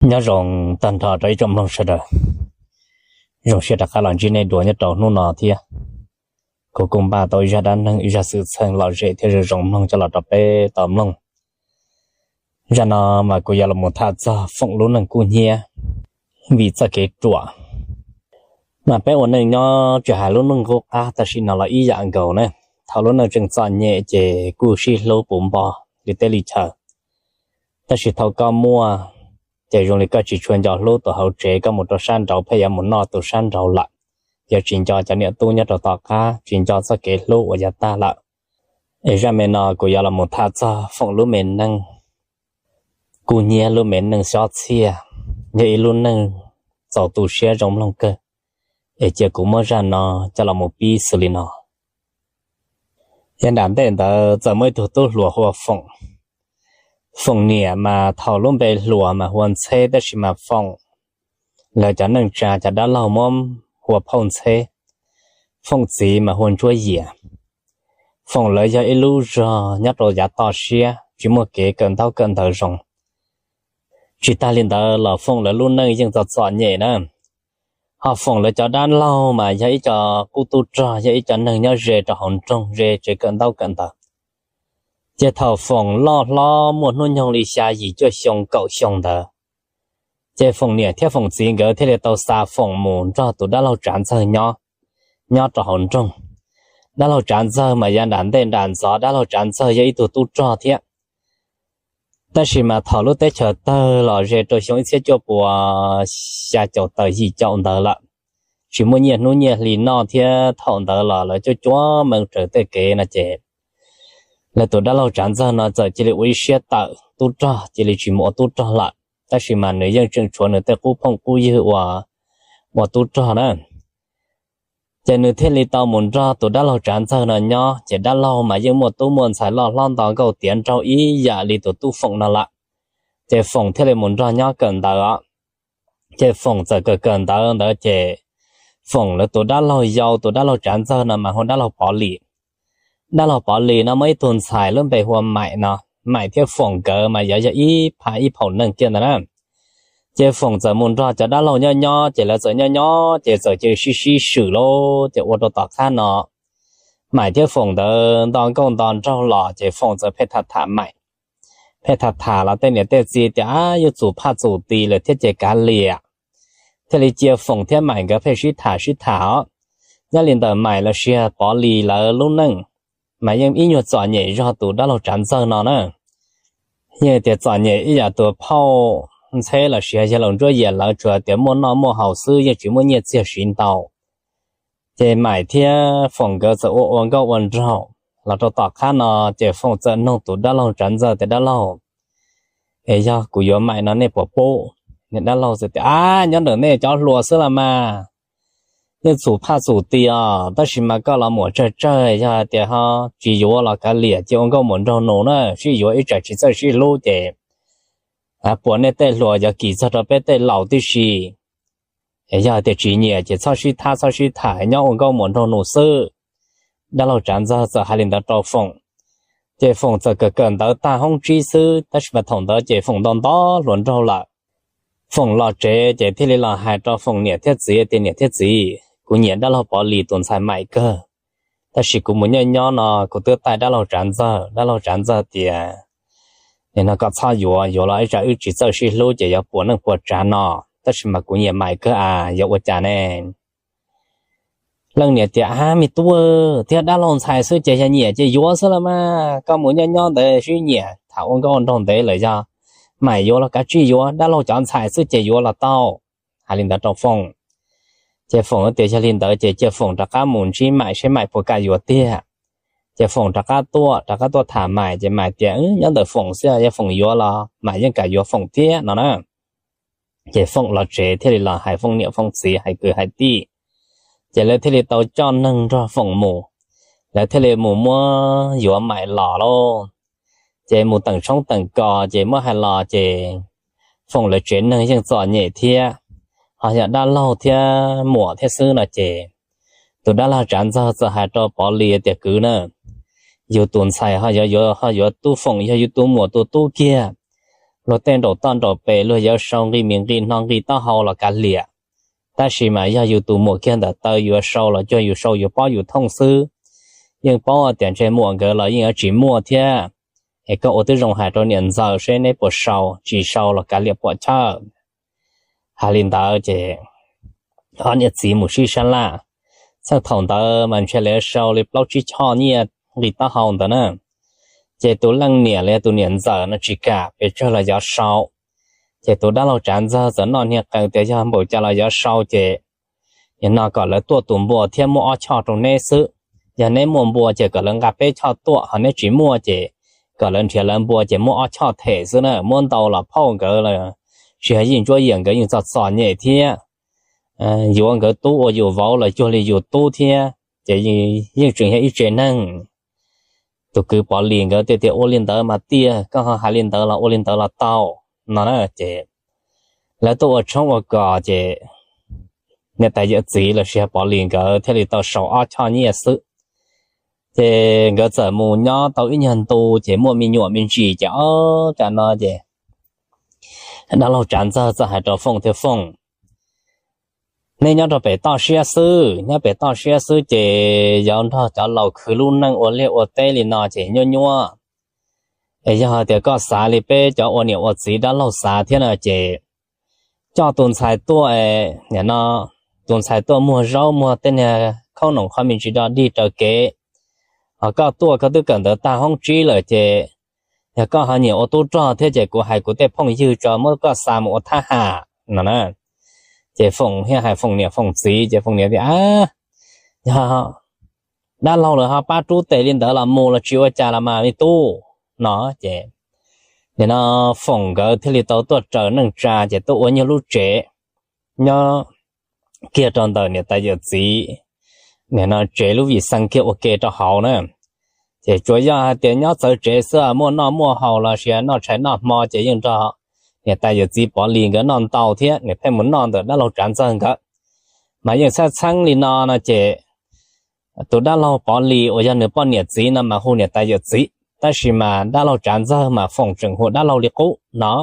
Nyob zoo tag nrho rau ib tsoom mloog sawv daws. Zoo siab rov qab los ntsib nej dua nyob rau hnub no thiab. Kuv kuj npaj tau ib zaj dab neeg, ib zaj xwm txheej lom zem thiab zoo zoo mloog coj los rau peb tau mloog. Zaj no mas kuv yuav los mus tham txog Foom lub neej kub hnyiab vim txoj kev ruam. Mas peb ua neej nyob tsis hais lub neej qub qab tam sim no los ib yam nkaus na. Thaum lub neej tseem txom nyem ces kuj sib hlub puv npo li teb li chaw. Tab sis thaum koj muaj, ces zoo li koj tsis tshua nco hlub tus hauv tsev, koj mus rau sab nraud pheej yuav mus noj tus sab nraud lawm. Yuav tsis nco cov niam tub nyob rau tom qab, tsis nco txoj kev hlub uas yuav tag lawm. Es zaj me no kuv yuav los mus tham txog Foom lub me neej kub hnyiab, lub me neej xob txhiaj, yog ib lub neej txaus tu siab zoo mloog kawg. Es cia kuv muab zaj no coj los mus pib xws li no. Yog nram ntej ntawd txawm muaj ib tug tub hluas hu ua Foom. Foom niam mas thaum lub npe hluas mas hu ua Ntxheb, tab sis mas Foom lawv cov neej tsa cov dab laug muab hu ua Phauj Ntxheb. Foom txiv mas hu ua Ntsuab Yias. Foom lawv yog ib lub zog nyob rau yav toj siab, tsis muaj kev kawm ntaub kawm ntawv zoo. Tsis tag li ntawd los Foom lawv lub neej yeej txom txom nyem na. Ho Foom lawv cov dab laug mas yog ib co qub tub rog, yog ib co neeg nyob ze rau hauv nroog, ze tsev kawm ntaub kawm ntawv. Ces thaum Foom loj hlob muaj hnub nyoog li xya yim cuaj xyoo kaum xyoo ntawd, ces Foom niam thiab Foom txiv nkawd thiaj li tau xa Foom mus nrog tus dab laug Tsav Ntxawg nyob, nyob rau hauv nroog. Dab laug Tsav Ntxawg mas yav nram ntej nram ntxov, dab laug Tsav Ntxawg yog ib tug tub rog thiab. Tab sis mas thaum lub teb chaws tawg los ze rau xyoo ib txhiab cuaj puas xya caum tawm yim caum ntawd lawm, tsis muaj nyiaj hnub nyiaj hli noj thiab, thaum ntawd los lawv cuab cuab meej raws tej kev no ces lawv tus dab laug Tsav Ntxawg no txawm cia li ua ib siab tawm tub rog, cia li tsis mus ua tub rog lawm. Tab sis mas nws yeej tseem tshuav nws tej qub phooj qub ywg uas ua tub rog na. Ces nws thiaj li tau mus nrog tus dab laug Tsav Ntxawg no nyob, ces dab laug mas yeej muaj tub muaj ntxhais loj hlob nto nkauj tiav nraug ib yam li tus tub Foom no lawm. Ces Foom thiaj li mus nrog nyob kawm ntawv os. Ces Foom txawm kawm kawm ntawv ntawd ces Foom lawv tus dab laug yau, tus dab laug Tsav Ntxawg no mas hu dab laug Pov Lis. Dab laug Pov Lis no muaj ib tug ntxhais lub npe hu ua Maim no. Maim thiab Foom nkawd mas yuav yog ib pha ib phaum neeg kiag ntawd na. Ces Foom txawm mus nrog cov dab laug nyob nyob, ces lawv txawm nyob nyob ces txawm cia li sib sib swm lauj, ces ua rau tom qab no Maim thiab Foom ntawd nto nkauj nto nraug los ces Foom txawm pheej tham tham Maim. Pheej tham tham los tej niam tej txiv tias, ab, yuav txus phaj txus tis lawm thiab ces kav liam. Thiaj li cia Foom thiab Maim nkawd pheej sib tham sib tham os. Nyob li ntawm Maim los sis Pov Lis lawv lub neej mas yeej ib nyuag txom nyem zog tus dab laug Tsav Ntxawg no na. Yeej tias txom nyem ib yam tus Phauj Ntxheb los sis yog laus Ntsuab Yias lawv tsuas tias muaj noj muaj haus xwb, yeej tsis muaj nyiaj txiag siv ntau. Ces Maim thiab Foom nkawd txawm ua ua nkauj ua nraug los rau tom qab no, ces Foom txawm nug tus dab laug Tsav Ntxawg tias, dab laug, es yog kuv yuav Maim no nej puas pub? Dab laug txawm tias, ab, nyob ntawm nej cov hluas xwb los mas. Yeej txus phaj txus tis os, tab sis mas koj los muam tsawg tsawg, yog hais tias ho tsis yuav los kav liam, cia ua nkauj muam nraug nus na, sib yuav ib tsam tsis txawj sib hlub ces puas nej tej hluas yuav kis txog rau peb tej laus tib si. Yog hais tias tsis nyiam ces txhob sib thab txhob sib tham, nyob ua nkauj muam nraug nus xwb. Dab laug Tsav Ntxawg txawm hais li ntawd rau Foom, ces Foom txawm kawm kawm ntawv tag hoob tsib xwb, tab sis mas thaum ntawd ces Foom nto nto hluas nraug lawm. Foom los tsev ces thiaj li los hais rau Foom niam thiab txiv tias, niam thiab txiv, kuv nyiam dab laug Pov Lis tus ntxhais Maim kawg, tab sis kuv mus nyob nyob no kuv twb taij dab laug Tsav Ntxawg, dab laug Tsav Ntxawg tias, nim no koj txhob yuav, yuav los ib tsam wb tsis txawj sib hlub ces yuav puas neej puas tsav no, tab sis mas kuv nyiam Maim kawg as, yuav ua cas ne? Leej niam tias, ab, me tub, thiab dab laug ntxhais xwb ces yog nyiam ces yuav xwb los mas, koj mus nyob nyob ntawd sib nyiam tham ua nkauj ua nraug ntev lawm, yog Maim yuav los kav tsij yuav, dab laug cov ntxhais xwb ces yuav los tau. Hais li ntawd rau Foom. Ces Foom tias yog li ntawd ces cia Foom rov qab mus ntsib Maim seb Maim puas kam yuav tiag. Ces Foom rov qab tuaj, rov qab tuaj tham Maim ces Maim tias, nyob ntawm Foom xwb, yog Foom yuav los Maim yeej kam yuav Foom thiab no na. Ces Foom los tsev thiaj li los hais Foom niam Foom txiv hais kwv hais tij, ces lawv thiaj li tau coj neeg nrog Foom mus. Lawv thiaj li mus muab yuav Maim los lauj. Ces mus teem tshoob teem kos ces muab hais los ces Foom lawv tsev neeg yeej txom nyem thiab, ho yog dab laug thiab muam thiab xwb no ces tus dab laug Tsav Ntxawg txawm hais rau Pov Lis tias, kwv na, yus tus ntxhais ho yuav, ho yuav tub Foom yog yus tus muam tus tub kiag, luag tej nraum toj nraum pes luag yuav sau nqi mis nqi hno nqi taub hau los kav liam. Tab sis mas yog yus tus muam kiag ntawm taw yuav sau los cuag yus sau yus pob yus thooj xwb. Yeej paub tias ntshe muam nkawd los yeej yuav tsis muaj thiab. Es koj ua tib zoo hais rau niam ntxawm seb neb puas sau, tsis sau los kav liam puam chawj. Hais li ntawd ces ob niam txiv mus sib sab laj. Txheej thaum ntawd mas ntshe lawv sau li plaub tsib choj nyiaj nqi taub hau ntawd na. Ces tus leej niam los yog tus niam ntxawm no tsis kam, pes tsawg los yuav sau. Ces tus dab laug Tsav Ntxawg txawm noj niag qees tias yog npaum cas los yuav sau ces nim no kom lawv tuaj tus npua thiab muab ob choj rau neb xwb. Yog neb muaj npua ces kom lawv nqa peb choj tuaj, ho neb tsis muaj ces kom lawv nrhiav lawv npua ces muab ob choj them xwb na, muab ntau los phauj nkawd los sis yog Yij Ntsuab Yias nkawd yeej txom txom nyem thiab. Yuav nkawd tub ua yus vauv los cuag li yus tub thiab, ces yeej tseem yog ib tsev neeg. Tus kwv Pov Lis nkawd tias tias ua li ntawd mas tiag, koj ho hais li ntawd los ua li ntawd los tau no na. Ces lawv tuaj ua tshoob ua kos ces niam tais yawm txiv los sis yog Pov Lis nkawd thiaj li tau sau ob choj nyiaj xwb. Ces nkawd txawm mus nyob tau ib nyuag ntu ces muaj me nyuam me ntsis ces ob kam no ces dab laug Tsav Ntxawg txawm hais rau Foom thiab, Foom, neb nyob rau pem toj siab xwb, nyob pem toj siab xwb ces yuav nrog cov laus khwv lub neej ua liaj ua teb li no ces nyuaj nyuaj. Es yog hais tias koj xav li peb cov ua niam ua txiv dab laug xav thiab no ces coj tus ntxhais tuaj, nim no tus ntxhais tuaj muag zaub muag tej niag khaub noom qhov me ntsis do dig raws kev, ho koj tuaj koj twb kawm ntawv tag hoob tsib lawm ces yog koj ho nyiam ua tub rog thiab ces kuv hais kuv tej phooj ywg tso muab koj xa mus ua thab ham no na. Ces Foom thiaj hais Foom niam Foom txiv ces Foom niam tias, Yog dab laug lawv ho pab rub tes li ntawd los mus los tsis ua cas los mas me tub no. Ces nim no Foom nkawd thiaj li tau tuaj raws neej tsa ces tuaj ua nyuag lub tsev nyob kiag rau ntawm niam tais yawm txiv nim no tsev lub vim xeev kiag ua ke rau hauv na. Ces tsuas yog hais tias nyob txawv tsev xwb, muaj noj muaj haus los sis noj tshais noj hmo ces yeej nrog niam tais yawm txiv Pov Lis nkawd noj ntau thiab, nws pheej mus noj ntawm dab laug Tsav Ntxawg nkawd. Mas yeej txhab txheeb li no no ces tus dab laug Pov Lis uas yog nws poj niam txiv no mas hu niam tais yawm txiv, tab sis mas dab laug Tsav Ntxawg mas Foom tseem hu dab laug li qub no.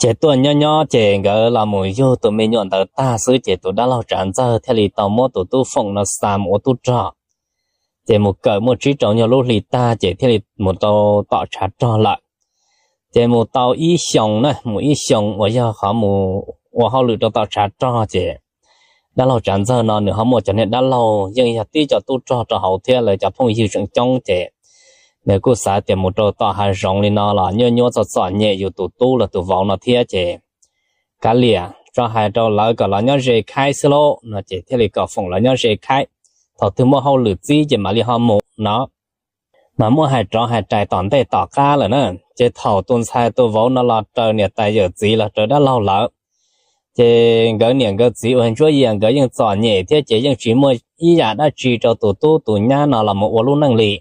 Ces tuaj nyob nyob ces nkawd los mus yug tus me nyuam ntawd tag xwb ces tus dab laug Tsav Ntxawg thiaj li tau muab tus tub Foom no xa mus ua tub rog. Ces mus kawm muaj tsib rau nyuag lub hli tag ces thiaj li mus rau tom tshav rog lawm. Ces mus tau ib xyoos na, mus ib xyoos uas yog qhov mus ua hauj lwm rau tom tshav rog ces dab laug Tsav Ntxawg no nws ho muaj cov niag dab laug yeej yog tib co tub rog rau hauv thiab lawv cov phooj ywg tseem coob ces nws kuj xav tias mus rau tom hav zoov li no los nyuaj nyuaj txom txom nyem yus tus tub los tus vauv no thiab ces kav liam tso hais rau lawv kom los nyob ze khaib xwb lauj no ces thiaj li kom Foom los nyob ze khaib. Thaum twg muaj hauj lwm txib ces mam li ho mus no. Mas muab hais rov hais rais tom ntej tom qab lawm na, ces thaum tus ntxhais tus vauv no los raws niam tais yawm txiv los raws dab laug lawm, ces nkawd niam nkawd txiv uas Ntsuab Yias nkawd yeej txom nyem thiab ces yeej tsis muaj ib yam dab tsi rau tus tub tus nyab no los mus ua lub neej li.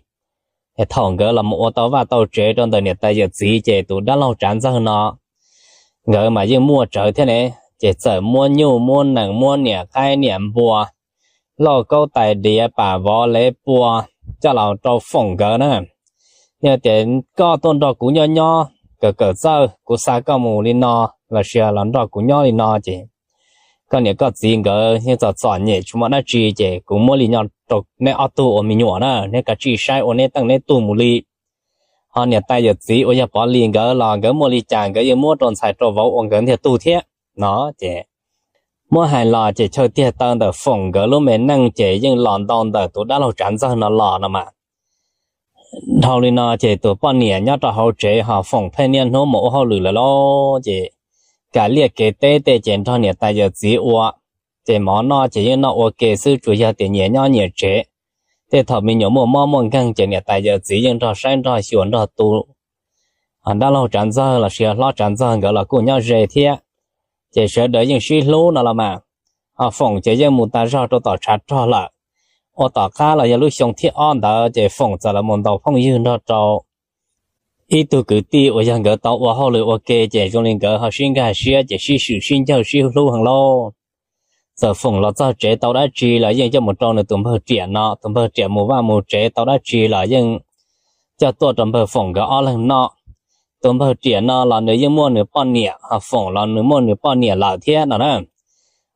Es thaum nkawd los mus ua tau vaj tau tsev rau ntawm niam tais yawm txiv ces tus dab laug Tsav Ntxawg no nkawd mas yeej muaj tsawv thiab ne, ces txawm muab nyuj muab nees muab niam qaib niam npua, lauj kaub tais diav pam vov lev pua coj los rau Foom nkawd na. Yog tias koj tuaj nrog kuv nyob nyob kawm kawm txawj, kuv xa koj mus li no los sis los nrog kuv nyob li no ces koj niam koj txiv nkawd yeej txom txom nyem tsis muaj dab tsi ces kuv muab li nyob rau neb ob tug ua me nyuam na, neb kav tsij saib ua neb teej neb tug mus li. Ho niam tais yawm txiv uas yog Pov Lis nkawd los nkawd muaj li cas nkawd yeej muab rau ntxhais rau vauv ua nkawd ntiag tug thiab no. Ces muab hais los ces chaw tiag taw ntawm Foom nkawd lub me neej ces yeej los ntau ntawm tus dab laug Tsav Ntxawg no los no mas. Dhau li no ces tus poj niam nyob rau hauv tsev ho Foom pheej niaj hnub mus ua hauj lwm lawm lauj, ces kam liaj kev teb tej ces nrog niam tais yawm txiv ua. Ces mov noj ces yeej noj ua ke xwb, tsuas yog tias nyias nyob nyias tsev. Tej thaum me nyuam muaj mob muaj nkeeg ces niam tais yawm txiv yeej nrog saib nrog xyuas nrog tu. Dab laug Tsav Ntxawg los sis hlob Tsav Ntxawg nkawd los kuj nyob ze thiab, ces sawv daws yeej sib hlub no los mas. Ho Foom ces yeej mus tas zog rau tom tshav rog lawm. Ua tom qab los yog lub xyoo thib ob ntawd ces Foom txawm los mus ntaus phooj ywg nrog rau ib tug kwv tij uas yog nkawd tau ua hauj lwm ua ke ces zoo li nkawd ho sib nkag siab ces sib swm sib ncawg sib hlub heev lauj. Txawm Foom los txog tsev tau dab tsi los yeej coj mus rau nws tus npawg Riam no, tus npawg Riam mus vaj mus tsev tau dab tsi los yeej coj tuaj rau npawg Foom nkawd ob leeg noj. tus npawg Riam no los nws yeej muaj nws poj niam, ho Foom los nws muaj nws poj niam lawm thiab no na.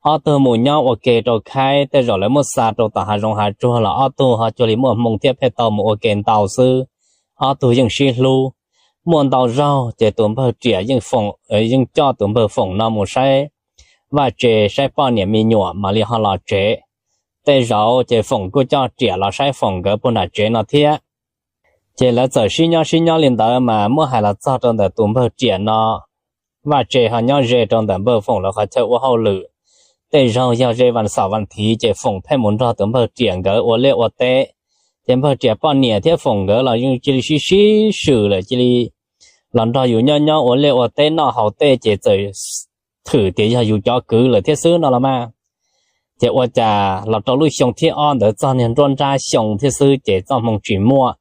Ob tug mus nyob ua ke rau khaib, tej zaum lawv muab xa rau tom hav zoov hav tsuag los ob tug ho cuag li muaj hmoo thiab pheej tau mus ua ke ntau xwb. Ob tug yeej sib hlub, muaj ntau zaug ces tus npawg Riam yeej coj tus npawg Foom no mus saib vaj tse, saib poj niam me nyuam mam li ho los tsev. Tej zaum ces Foom kuj coj Riam los saib Foom nkawd puag nram tsev no thiab. Ces lawv txawm sib nyob sib nyob li ntawd mas muab hais los txog rau ntawm tus npawg Riam no, vaj tse ho nyob ze rau ntawm npawg Foom lawv qhov chaw ua hauj lwm. Tej zaug yog ze vas xaum vas thiv ces Foom pheej mus nrog tus npawg Riam nkawd ua liaj ua teb. Ces npawg Riam poj niam thiab Foom nkawd los yeej cia li sib sib swm lawm, cia li los nrog yus nyob nyob ua liaj ua teb noj haus tej ces txawm thwm tias yog yus cov kwv lawm thiab xwb no los mas. Ces ua cas los rau lub xyoo thib ob ntawd txog niag nruab nrab xyoo thiab xwb ces txoj hmoo tsis muaj,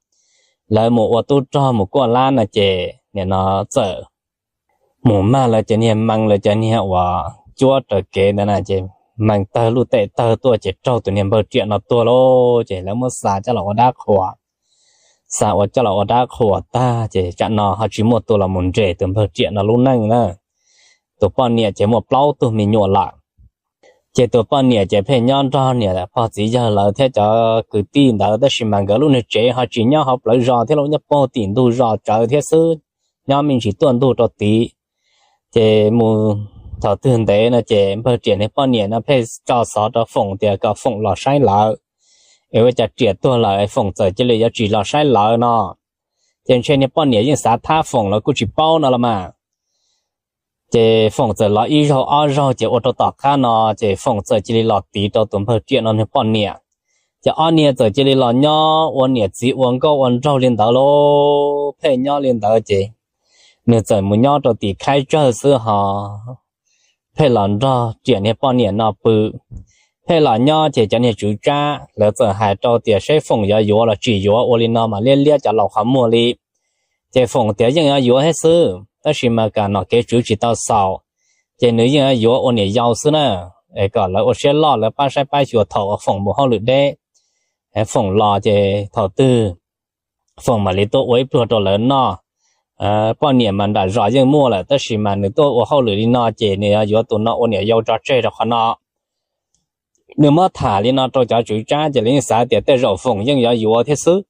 lawv mus ua tub rog mus kuaj lab no ces nim no txawm mus mag lawv cov niag mees, lawv cov niag uas cuab raws kev ntawd na, ces mees tawg luj tej tawg tuaj ces raug tus niag npawg Riam no tuag lauj. Ces lawv muab xa coj los ua dab qhuas, xa ua coj los ua dab qhuas tag ces tsam no ho tsis muaj tus los mus nres tus npawg Riam no lub neej na. Tus poj niam ces muaj plaub tug me nyuam lawm. Ces tus poj niam ces pheej nyob nrog niam pog txiv yawg lawv thiab cov kwv tij ntawd, tab sis mas nkawd lub niag tsev ho tsis nyob hauv plawv zos thiab, lub nyob puag tim ntug zos tsawv thiab xwb, nyob me ntsis tuaj ntug rau tid. Ces mus thaum twg ntev no ces npawg Riam niag poj niam no pheej tso xov rau Foom tias kom Foom los saib lawv, es ua cas Riam tuag lawm Foom txawm cia li yuav tsis los saib lawv no. Ces ntshe niag poj niam yeej xav thab Foom los kuj tsis paub no los mas. Ces Foom txawm los ib zaug ob zaug ces ua rau tom qab no ces Foom txawm cia li los tiv rau tus npawg Riam no niag poj niam. Ces ob niag txawm cia li los nyob ua niam txiv ua nkauj ua nraug li ntawd lauj. Pheej nyob li ntawd ces nws txawm mus nyob rau tim khaib tsawg xwb ho pheej los nrog Riam niag poj niam no pw. Pheej los nyob ces cov niag tswv tsab lawv txawm hais rau tias seb Foom yuav yuav los tsis yuav, ua li no mas liab liab cov laus qhov muag li. Ces Foom tias yeej yuav yuav thiab xwb, tab sis mas kam nom kev tswv tsis tau xaus, ces nws yeej yuav yuav ua niam yau xwb na, es kom lawv ua siab loj lawv pab saib pab xyuas thaum uas Foom mus hauj lwm deb. Foom los ces thaum twg Foom mam li tuaj ua ib pluag rau lawv noj. Poj niam mas nram zos yeej muaj lawm, tab sis mas nws tuaj ua hauj lwm li no ces nws yuav yuav tus no ua niam yau tso tseg rau qhov no. Nws muab tham li no rau cov tswv tsab ces lawv yeej xav tias tej zaum Foom yeej yuav yuav thiab xwb.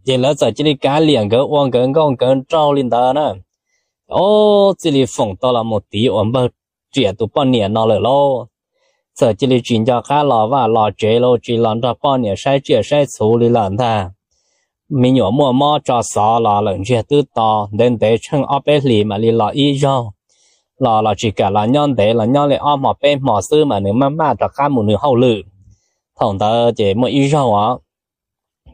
Ces lawv txawm cia li kav liam nkawd ua nkawd nkauj nkawd nraug li ntawd na. Ob txij li Foom tau los mus tiv uas npawg Riam tus poj niam no lawm lauj, txawm cia li tsis nco qab los vaj los tsev los tsis los nrog poj niam saib tsiaj saib txhu li lawm ntag. Me nyuam muaj mob tso xov los lawm ntsiag twb to, ntev ntev tsheej ob peb hlis mam li los ib zaug. Los los tsis kam los nyob ntev, los nyob li ob hmo peb hmo xwb mas nws maj maj rov qab mus nws hauj lwm. Thaum ntawd ces muaj ib zaug os,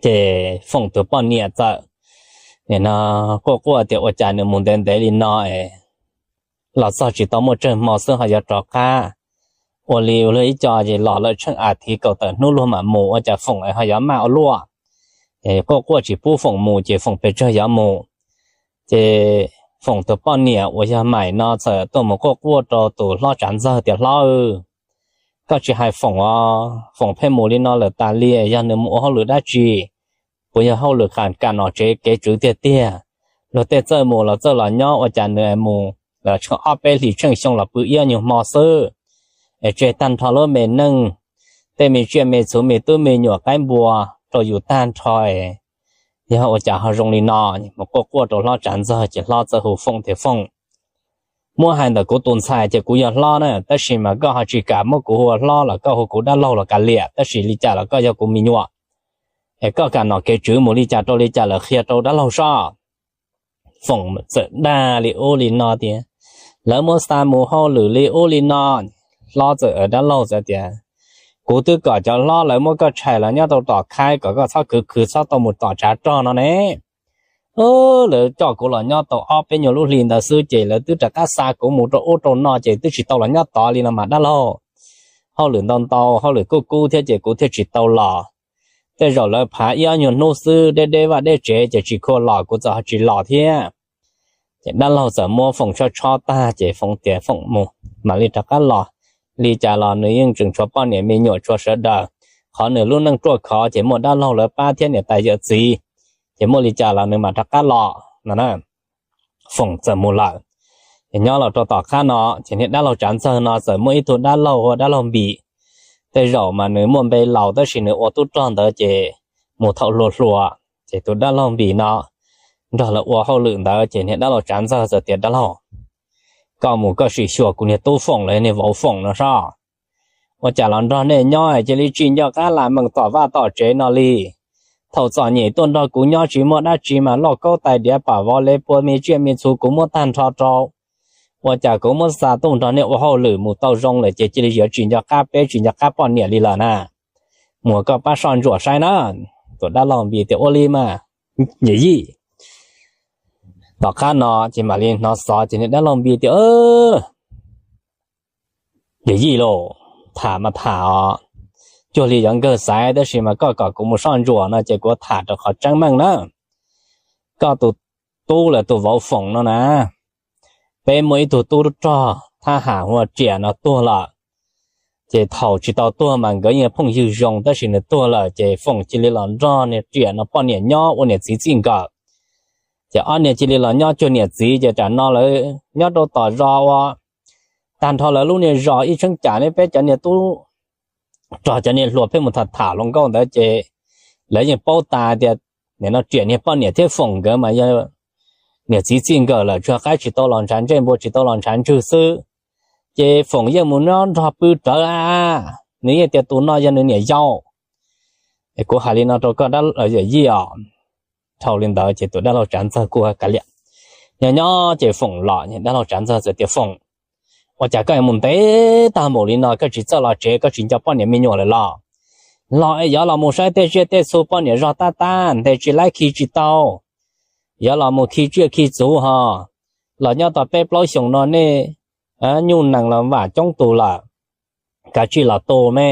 ces Foom tus poj niam txawm nim no quaj quaj tias ua cas nws mus ntev ntev li no es los txog tsis tau muaj tsawg hmo xwb ho yuav rov qab. Ua li ua luag ib co ces los lawm tsheej a thiv kaum tawm hnub luag mam mus, ua cas Foom ho yuav maj ua luaj. Quaj quaj tsis pub Foom mus ces Foom pes tsawg yuav mus. Ces Foom tus poj niam uas yog Maim no txawm tuaj mus quaj quaj rau tus hlob Tsav Ntxawg tias hlob, koj tsis hais Foom os, Foom pheej mus li no lawm tas li, yog nws mus ua hauj lwm dab tsi? Puas yog hauj lwm kam nom tsev kev tswv tiag tiag? Luag tej txawj mus los txawj los nyob, ua cas nws mus lawm tsheej ob peb hlis tsheej xyoo los pw ib ob nyuag hmo xwb, es tseg tag nrho lub me neej, tej me tsiaj me txhu me tub me nyuam qaib npua rau yus tag nrho. Yog ua cas ho zoo li no? Mus quaj quaj rau hlob Tsav Ntxawg ces hlob txawm hu Foom tias Foom, muab hais ntawm kuv tus ntxhais ces kuv yog hlob na, tab sis mas koj ho tsis kam muab kuv hu ua hlob los koj hu kuv dab laug los kav liam, tab sis li cas los koj yog kuv me nyuam, es koj kam nom kev tswv mus li cas rau li cas lawm qhia rau dab laug soj. Foom txawm dag li ub li no tias lawv muab xa mus hauj lwm li ub li no. Hlob txawm, dab laug txawm tias kuv twb kom cov hlob lawv muab koj tshais los nyob tau tom khaib kom koj txhob khwv khwv txhob tau mus tom tsav rog no ne. Lawv coj kuv los nyob tau ob peb nyuag lub hli ntawd xwb ces lawv twb rov qab xa kuv mus rau ub rau no ces twb tsis tau los nyob tod li no mas dab laug. Hauj lwm ntau ntau, hauj lwm kuj kub thiab ces kuv thiaj tsis tau los. Tej zaum lawv phav ib ob nyuag hnub xwb, deb deb vaj deb tsev ces tsis khuam los kuv txawm ho tsis los thiab. Ces dab laug txawm muab Foom tshob tshob tag ces Foom tias Foom mus mam li rov qab los. Li cas los nws yeej tseem tshuav poj niam me nyuam tshuav sawv daws. Qhov nws lub neej ruaj khov ces muaj dab laug lawv pab thiab niam tais yawm txiv, ces muaj li cas los nws mam rov qab los no na. Foom txawm mus lawm. Ces nyob los rau tom qab no ces niag dab laug Tsav Ntxawg no txawm muaj ib tug dab laug hu ua dab laug Npis. Tej zaum mas nws muaj npe laus tab sis nws ua tub rog ntawd ces mus thaum hluas hluas, ces tus dab laug Npis no nrog lawv ua hauj lwm ntawd ces niag dab laug Tsav Ntxawg txawm tias, Dab laug, koj mus koj sim xyuas kuv niag tub Foom los niag vauv Foom no soj. Ua cas los nrog nej nyob cia li tsis nco qab lam meem tom vaj tom tsev no li. Thaum txom nyem tuaj nrog kuv nyob tsis muaj dab tsi mas lauj kaub tais diav pam vov le pua me tsiaj me txhu kuv muab tag nrho rau. Ua cas kuv muab xa tuaj nrog nej ua hauj lwm mus tau zoo lawm ces cia li yuav tsis nco qab peb tsis nco qab poj niam li lawm na. Mus koj pab soj ntsuam saib na. Tus dab laug Npis tias, Ua li mas, yawm yij. Tom qab no ces mam li hnov xov ces niag dab laug Npis tias, Yawm yij lauj, tham mas tham os, cuag li yuav nkawg xaiv tab sis mas koj kom kuv mus soj ntsuam no ces kuv tham rau qhov tseeb meej na. Koj tus tub lawm tus vauv Foom no na, peb muaj ib tug tub rog thab ham hu ua Riam no tuag lawm. Ces thaum tsis tau tuag mas nkawd yeej phooj ywg zoo tab sis nws tuag lawm ces Foom cia li los nrog niag Riam no poj niam nyob ua niam txiv txij nkawm. Ces ob niag cia li los nyob cuag niam txiv ces tam no lawv nyob rau tom zos ua tag nrho lawv lub niag zos ib cheeb tsam ne peb cov niag tub rog cov niag hluas pheej mus tham tham hluas nkauj ntawd ces lawv yeej paub tas tias nim no Riam niag poj niam thiab Foom nkawd mas yog niam txiv txij nkawm lawm, tsuas qaib tsis tau los ntshav ntsej npua tsis tau los ntshav ntswg xwb. Ces Foom yeej mus nyob nrog pw rawv a, nws yeej tias tus no yog nws niam yau. Kuv hais li no rau koj dab yawm yij os. Dhau li ntawd ces tus dab laug Tsav Ntxawg kuj kav liam. Nyob nyob ces Foom los, dab laug Tsav Ntxawg txawm tias, Foom, ua cas koj mus ntev tag npaum li no koj tsis txawj los tsev, koj tsis nco poj niam me nyuam lawm los? Los es yuav los mus saib tej tsiaj tej txhu poj niam zog tab tab ntes tsis laib khi tsis tau, yuav los mus khi tsiaj khi txhu ho. Los nyob tau peb plaub xyoos no nej nyuj nees los vam coob tus lawm, kav tsij los tu me.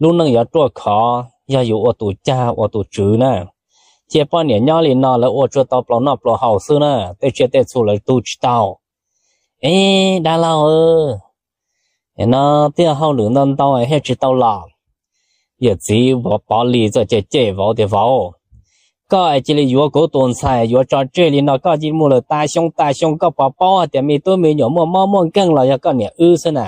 Lub neej yuav ruaj khov yog yus ua tus cag ua tus tswv na. Cia poj niam nyob li no lawv ua tsuas tau plaus noj plaus haus xwb na, tej tsiaj tej txhu lawv tu tsis tau. Eb dab laug, no tiaj hauj lwm ntau ntau thiaj tsis tau los. Yawm txiv Pov Lis txawm cem cem vauv tias, Vauv, koj es cia li yuav kuv tus ntxhais yuav tso tseg li no koj cia li mus lawm tas xyoo tas xyoo, koj puas paub hais tias me tub me nyuam muaj mob muaj nkeeg los yog koj niam wb xwb na.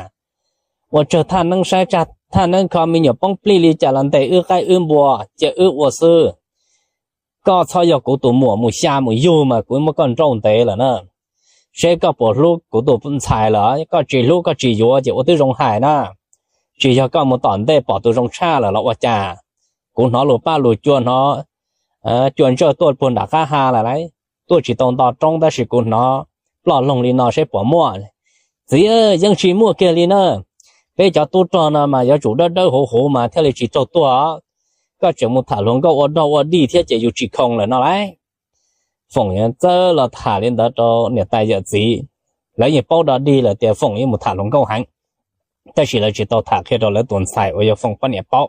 Ua tsawg thaj neeb saib tsawg thaj neeb kho, me nyuam poob plig li cas los ntes wb qaib wb npua cia wb ua xwb. Koj txhob yog kuv tus muam mus xya mus yug mas kuv muab koj nrauj ntev lawm na. Seb koj puas hlub kuv tus ntxhais lawm, koj tsis hlub koj tsis yuav ces ua twb zoo hais na. Tsis yog koj mus tom ntej pom tus zoo tshaj lawm los ua cas? Kuv hnov lus paj lus cua, hnov cua ntsawj tuaj puag nram qab ha lawm lauj. Tuaj tsis tau nto roob tab sis kuv hnov ploj loog li no seb puas muaj. Txiv, yeej tsis muaj kiag li na. Peb cov tub rog no mas yuav tsum dawb dawb huv huv mas thiaj li tsis raug tuag. Koj tseem mus tham hluas nkauj ua dog ua dig thiab ces yus tsis khoom lawm no lauj. Foom txawj los tham li ntawd rau niam tais yawm txiv. Lawv yeej paub dog dig lawm tias Foom yeej mus tham hluas nkauj heev, tab sis lawv tsis tau tham qhia rau lawv tus ntxhais uas yog Foom poj niam paub.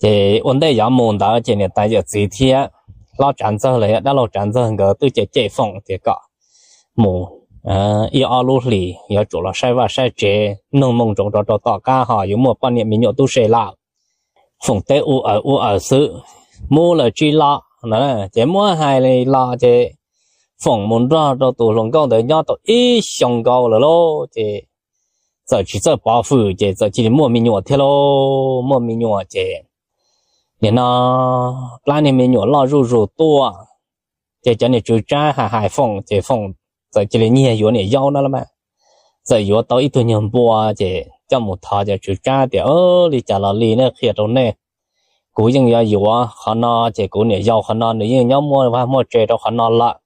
Ces ua ntej yuav mus ntawd ces niam tais yawm txiv thiab hlob Tsav Ntxawg los yog dab laug Tsav Ntxawg nkawd twb cem cem Foom tias kom mus ib ob lub hlis yuav tsum los saib vaj saib tsev, nug moo ntsoov rau rau tom qab ho yuav muaj poj niam me nyuam tub se lawm. Foom teb u aws u aws xwb, mus lawm tsis los no. Ces muab hais li los ces Foom mus nrog rau tus hluas nkauj ntawd nyob tau ib xyoo nkaus lawm lauj ces txawm tsis txawj pov hwm ces txawm cia li muaj me nyuam thiab lauj. Muaj me nyuam ces nim no plab niag me nyuam loj zuj zus tuaj, ces cov niag tswv tsab hais hais Foom ces Foom txawm cia li nyiag yuav niam yau no los mas. Txawm yuav tau ib tug nyuag npua ces coj mus thov cov tswv tsab tias, Li cas los li nej qhia rau nej, kuv yeej yuav yuav qhov no ces kuv niam yau qhov no nws yeej nyob muaj vaj muaj tse rau qhov no lawm.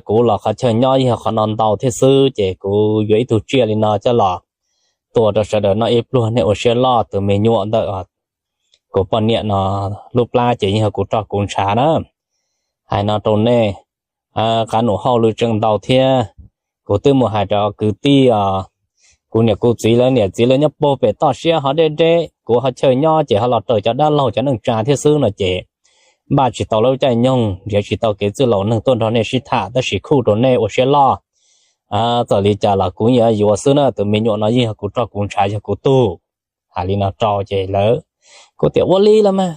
Kuv los qhov chaw nyob yog qhov no ntau thiab xwb ces kuv yuav ib tug tsiaj li no coj los tua rau sawv daws noj ib pluag, nej ua siab loj, tus me nyuam ntawm kuv poj niam no lub plab ces yeej yog kuv roj kuv ntshav na. Hais no rau nej, qab num hauj lwm tseem ntau thiab. Kuv twb mus hais rau kwv tij os, kuv niam kuv txiv lawv niam txiv lawv nyob puag pem toj siab ho deb deb, kuv ho chaw nyob ces ho los raws cov dab laug cov neej tsa thiab xwb no ces npaj tsis tau lub caij nyoog, nrhiav tsis tau kev txwj laus neeg tuaj nrog nej sib tham, tab sis khuj rau nej ua siab loj. Txawm li cas los kuv yeej yuav xwb na, tus me nyuam no yeej yog kuv roj kuv ntshav yog kuv tug. Hais li no rau ces lawv kuj tias, Ua li los mas,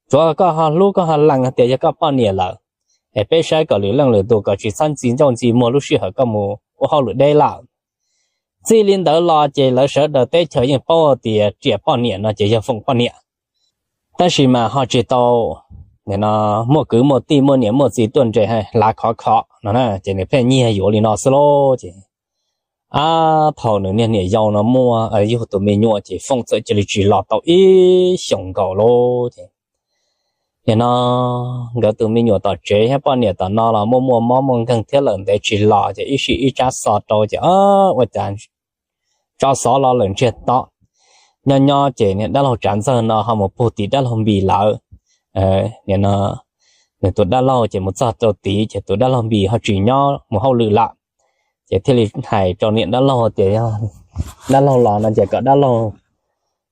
tsuav koj ho hlub koj ho lees tias yog koj poj niam lawm, es peb saib kom lwm leej lwm tus kom tsis txhob ntxi ncauj ntxi muag lub sij hawm koj mus ua hauj lwm deb lawm. Txij li ntawd los ces lawv sawv daws teb chaws yeej paub tias riam poj niam no ces yog Foom poj niam, tab sis mas ho tsis tau muaj kwv muaj tij muaj niam muaj txiv tuaj nres hlav khov kho no na, ces nws pheej nyiag yuav li no xwb lauj. Ces ab thaum nws niag niam yau no muaj yug tus me nyuam ces Foom txawm cia li tsis los tau ib xyoos nkaus lauj. Ces nim no nkawd tus me nyuam tom tsev thiab poj niam tom no los muaj muaj mob muaj nkeeg thiab lawm ntev tsis los ces ib sij ib tsab xov rau ces ua cas tso xov los lawm ntsiag to. Nyob nyob ces niag dab laug Tsav Ntxawg no ho mus pug tim dab laug Npis lawm. Nim no nws tus dab laug ces mus txog rau tid ces tus dab laug Npis ho tsis nyob mus hauj lwm lawm. Ces thiaj li hais rau niam dab laug tias yog dab laug los no ces kom dab laug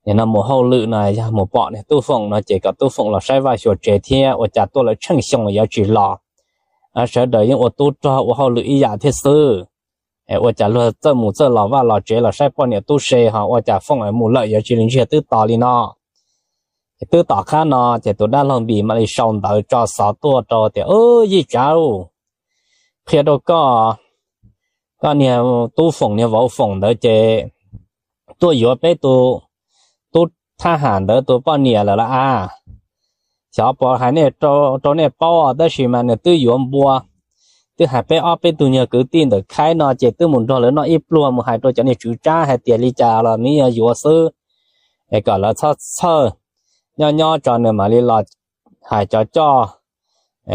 nim no mus hauj lwm no yog mus pom niag Tub Foom no ces kom Tub Foom los saib vaj xyuas tsev thiab, ua cas tuaj lawm tsheej xyoo yuav tsis los. Sawv daws yeej ua tub rog ua hauj lwm ib yam thiab xwb, ua cas luag txawj mus txawj los vaj los tsev los saib poj niam tub se ho ua cas Foom mus lawm yuav tsis li ntsiag twb tos li no. Twb tom qab no ces tus dab laug Npis mam li sau ntawv tso xov tuaj rau tias, Yij Tsav, qhia rau koj, koj niag Tub Foom niag vauv Foom ntawd ces tuaj yuav peb tus tub thab ham ntawd tus poj niam lawm lauj as. Xyov puas hais rau nej paub tab sis mas nws twb yuav npua, twb hais peb ob peb tug nyuag kwv tij ntawm khaib no ces twb mus nrog lawv noj ib pluag mus hais rau cov niag tswv tsab hais tias li cas los nws yuav xwb, es kom lawv txhob txhawj. Nyob nyob tso nws mam li los hais cov coj,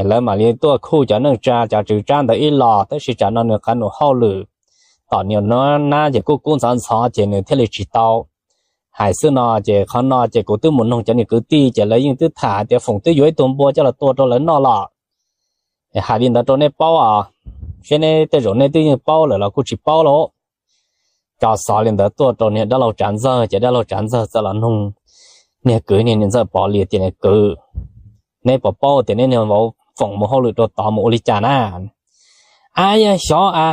lawv mam li tuaj khuj cov neej tsa cov tswv tsab ntawd ib los, tab sis tsam no nws qab num hauj lwm tom niam nab ces kuj kub ntxhov ntxhov ces nws thiaj li tsis tau hais xwb no. Ces qhov no ces kuv twb mus noog cov niag kwv tij ces lawv yeej twb tham hais tias Foom twb yuav ib tug npua coj los tua rau lawv noj los. Hais li ntawd rau nej paub os, seb neb tej zaum nej twb yeej paub lawm los kuj tsis paub lauj. Tso xov li ntawd tuaj rau niag dab laug Tsav Ntxawg ces dab laug Tsav Ntxawg txawm los noog niag kwv niag niam ntxawm Pov Lis tias, Niag kwv, neb puas paub tias neb niag vauv Foom mus hauj lwm rau tod mus ua li cas na? Ab, yog xyov a,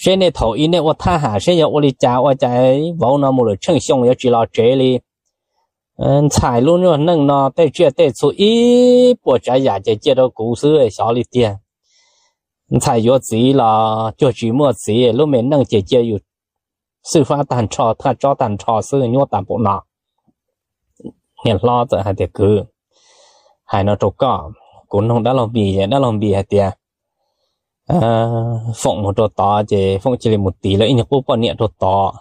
seb nej thaum ub nej ua thab ham seb yog ua li cas ua cas vauv no mus lawm tsheej xyoo yuav tsis los tsev li. Ntxhais lub nyuag neej no tej tsiaj tej txhu ib puas tsav yam ces cia rau kuv xwb xyov li tiag. Ntxhais yuav txiv los cuag tsis muaj txiv, lub me neej ces cia yus xwb fab tag nrho thaj tsob tag nrho xwb nyuaj tag npaum no. Niag hlob txawm hais tias, Kwv, hais no rau koj, kuv noog dab laug Npis, dab laug Npis hais tias Foom mus rau tod ces Foom cia li mus tis lawv ib niag qub poj niam rau tod,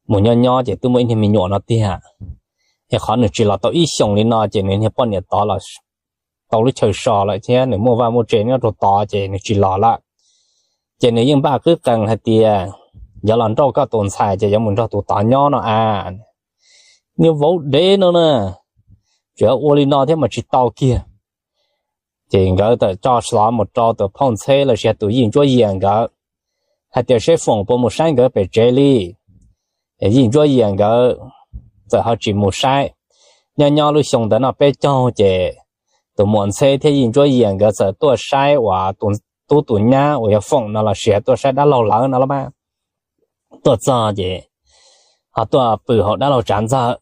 mus nyob nyob ces twb muaj ib niag me nyuam no tiag. Es qhov nws tsis los tau ib xyoos li no ces nws niag poj niam tod los tau lub chaw so lawm thiab nws muaj vaj muaj tse nyob rau tod ces nws tsis los lawm. Ces nws yeej npaj qwb qees hais tias yuav los nrauj koj tus ntxhais ces yuav mus nrog tus tod nyob no a. Niag vauv dev no na, tseem ua li no thiab mas tsis tau kiag. Ces nkawd txawm tso xov mus rau tus Phauj Ntxheb los sis tus Yij Ntsuab Yias nkawd hais tias seb Foom puas mus saib nkawd pem tsev li. Yij Ntsuab Yias nkawd txawm ho tsis mus saib. Nyob nyob lub xyoo ntawd noj peb caug ces tus muam Ntxheb thiab Yij Ntsuab Yias nkawd txawm tuaj saib uas tus tub tus nyab uas yog Foom no los sis tuaj saib dab laug lawv no los mas. Tuaj txog ces ho tuaj pw hauv dab laug Tsav Ntxawg.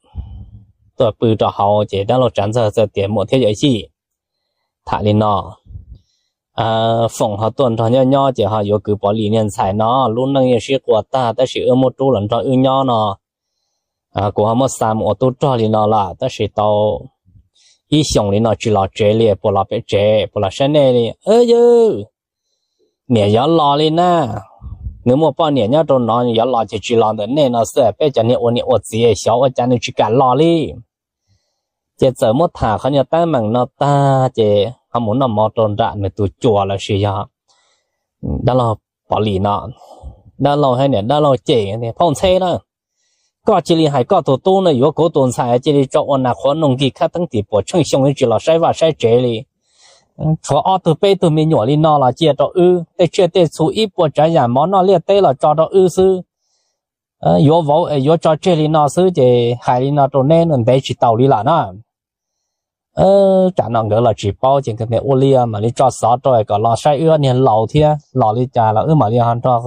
Tuaj pw rau hauv ces dab laug Tsav Ntxawg txawm tias, Muam thiab yawm yij, tham li no, Foom ho tuaj nrog nyob nyob ces ho yuav kwv Pov Lis niag ntxhais no, lub neej yeej sib quas tag tab sis wb muab rub los nrog wb nyob no. Kuv ho muab xa mus ua tub rog li no lawm tab sis tau ib xyoos li no tsis los tsev li, puas los pem tsev puas los saib nej li? Yawg, niam yuav los li na, nws muaj poj niam nyob rau no, yuav los ces tsis los ntawm nej no xwb, peb cov niag ua niam ua txiv xyov ua cas nws tsis kam los li. Ces txawm muab tham qhov nyuag teeb meem no tag ces ho mus noj mov rau nram nws tus cuas los sis yog dab laug Pov Lis no. Dab laug hais niam dab laug cem, Phauj Ntxheb na, koj cia li hais koj tus tub no yuav kuv tus ntxhais cia li tso ua nas qhuav noog nkig khab teeb tim puas tsheej xyoo tsis los saib vaj saib tsev li. Tshuav ob tug peb tug me nyuam li no los cia rau wb, tej tsiaj tej txhu ib puas tsav yam mov noj liaj teb los tso rau wb xwb. Yuav vauv yuav tso tseg li no xwb ces hais li no rau neb ntev tsis tau li lawm na. Tsam no nkawd los tsis paub ces nkawd tias ua li mam li tso xov rau kom los saib wb niag laus thiab, los li cas los wb mam li ho nrog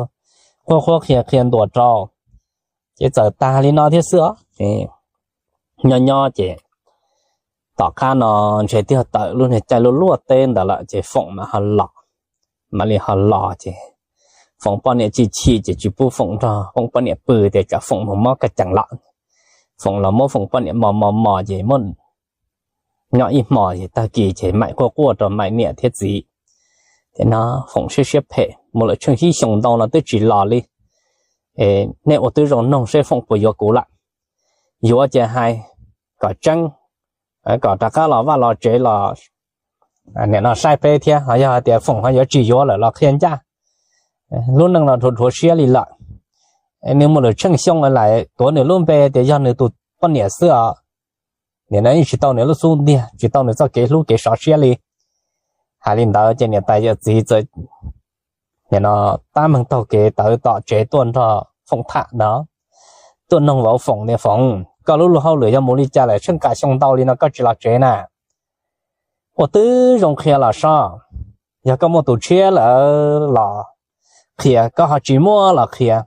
qhuab qhuab qhia qhia ntuas rau. Ces txawm tag li no thiab xwb os. Nyob nyob ces Tom qab no ntshe twb tawm lub niag caij luaj luaj teb ntawd lawm ces Foom mam ho los, mam li ho los ces Foom poj niam chim chim ces tsis pub Foom nrog Foom poj niam pw tias tsam Foom mus mob kab cees lawm. Foom los muab Foom poj niam mos mos mos ces muab nyob ib hmos ces tag kis ces Maim quaj quaj rau Maim niam thiab txiv tias, No Foom siab siab phem mus lawm tsheej xyoo ntau no twb tsis los li. Nej ua tib zoo noog seb Foom puas yuav kuv lawm. Yuav ces hais kom tseeb, kom rov qab los vaj los tsev los nim no saib peb thiab. Ho yog hais tias Foom ho yuav tsis yuav lawm los qhia ncaj, lub neej no dhuav dhuav siab li lawm. Nws mus lawm tsheej xyoo lawm, tuav nws lub npe tias yog nws tus poj niam xwb os. Nim no yeej tsis tau nws lub xub ntiag, tsis tau nws txoj kev hlub kev sov siab li. Hais li ntawd ces niam tais yawm txiv txawm nim no tab meeg taug kev tawm tom tsev tuaj nrog Foom tham ntawd, tuaj noog vauv Foom tias, Foom, koj lub luag hauj lwm yog mus li cas lawm, tsheej kaum xyoo ntau li no koj tsis los tsev na? Ua tib zoo qhia los sob, yog koj muaj tus tshiab lawm los qhia, koj ho tsis muaj los qhia.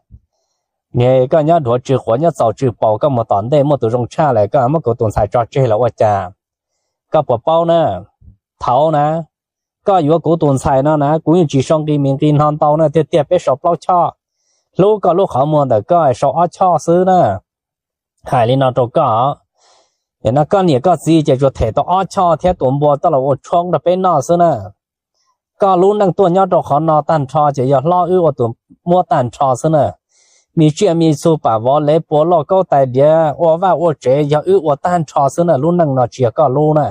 Koj nyob dhuav tsw quav nyob txaus tsw paus, koj mus tom ntej muaj tus zoo tshaj lawm koj muab kuv tus ntxhais tso tseg los ua cas? Koj puas paub na, thaud na, koj yuav kuv tus ntxhais no na kuv yeej tsis sau nqi mis nqi hno ntau na, tiag tiag peb sau plaub choj, hlub koj lub qhov muag ntawm koj sau ob choj xwb na. Hais li no rau koj, no koj niam koj txiv ces tsuas them tau ob choj thiab tus npua toj los ua tshoob rau peb noj xwb na. Koj lub neej tuaj nyob rau qhov no tag nrho ces yog hlob wb ua tus muab tag nrho xwb na. Me tsiaj me txhu pam vov lev pua loj kaub tais diav ua vaj ua tsev yog wb ua tag nrho xwb na, lub neej no tsis yog koj lub na.